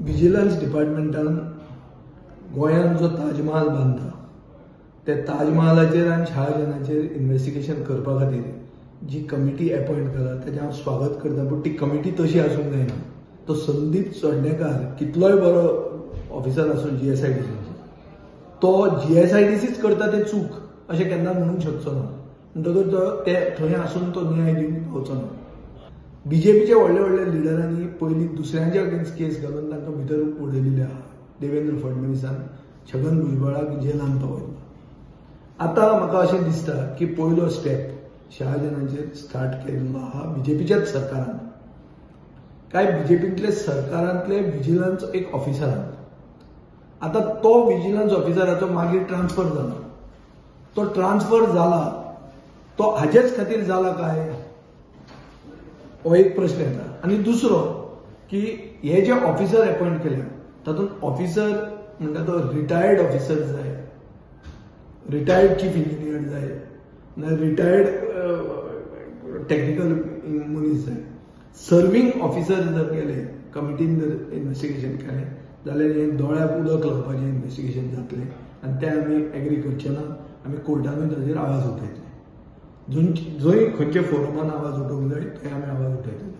Vigilance डिपार्टमेंटान गोंयांत जो ताजमहाल बांदता त्या ताजमहालाचेर आनी शाहजहानाचेर इन्वेस्टिगेशन करपा खातीर जी कमिटी एपॉयंट केला ताचें हांव स्वागत करता, पूण ती कमिटी तशी आसूंक जायना. तो संदीप चोडणेकार कितलोय बरो ऑफिसर आसूं जीएसआयडीसीचो, तो जीएसआयडीसीच करता तें चूक अशें केन्ना म्हणूंक शकचो ना. म्हणटकच तो ते थंय आसून तो न्याय दिवंक पावचो ना. बीजेपीच्या व्हडल्या व्हडल्या लिडरांनी पयलीं दुसऱ्यांच्या अगेन्स्ट केस घालून तांकां भितर उडयलेले आहा. देवेंद्र फडणवीसान छगन भुजबळाक जेलान पावयलो. आतां म्हाका अशें दिसता की पयलो स्टेप शाहजहानाचेर स्टार्ट केल्लो आहा बीजेपीच्याच सरकारान, काय बीजेपींतले सरकारांतले विजिलन्स एक ऑफिसरान. आतां तो विजिलन्स ऑफिसराचो मागीर ट्रान्सफर जाला, तो ट्रान्सफर जाला तो हाजेच खातीर जाला काय हो एक प्रश्न येता. आनी दुसरो की हे जे ऑफिसर एपॉयंट केले तातूंत ऑफिसर म्हणटा तो रिटायर्ड ऑफिसर जाय, रिटायर्ड चीफ इंजिनियर जाय, ना रिटायर्ड टॅक्निकल मनीस जाय. सर्वींग ऑफिसर जर गेले कमिटीन जर इन्वेस्टिगेशन केलें जाल्यार हें दोळ्याक उदक लावपाचें इन्वेस्टिगेशन जातलें आनी तें आमी एग्री करचे ना. आमी कोर्टानूय ताजेर आवाज उठयतले, जंय खंयच्या फोरमान आवाज उठोवंक जाय थंय आमी आवाज उठयतले.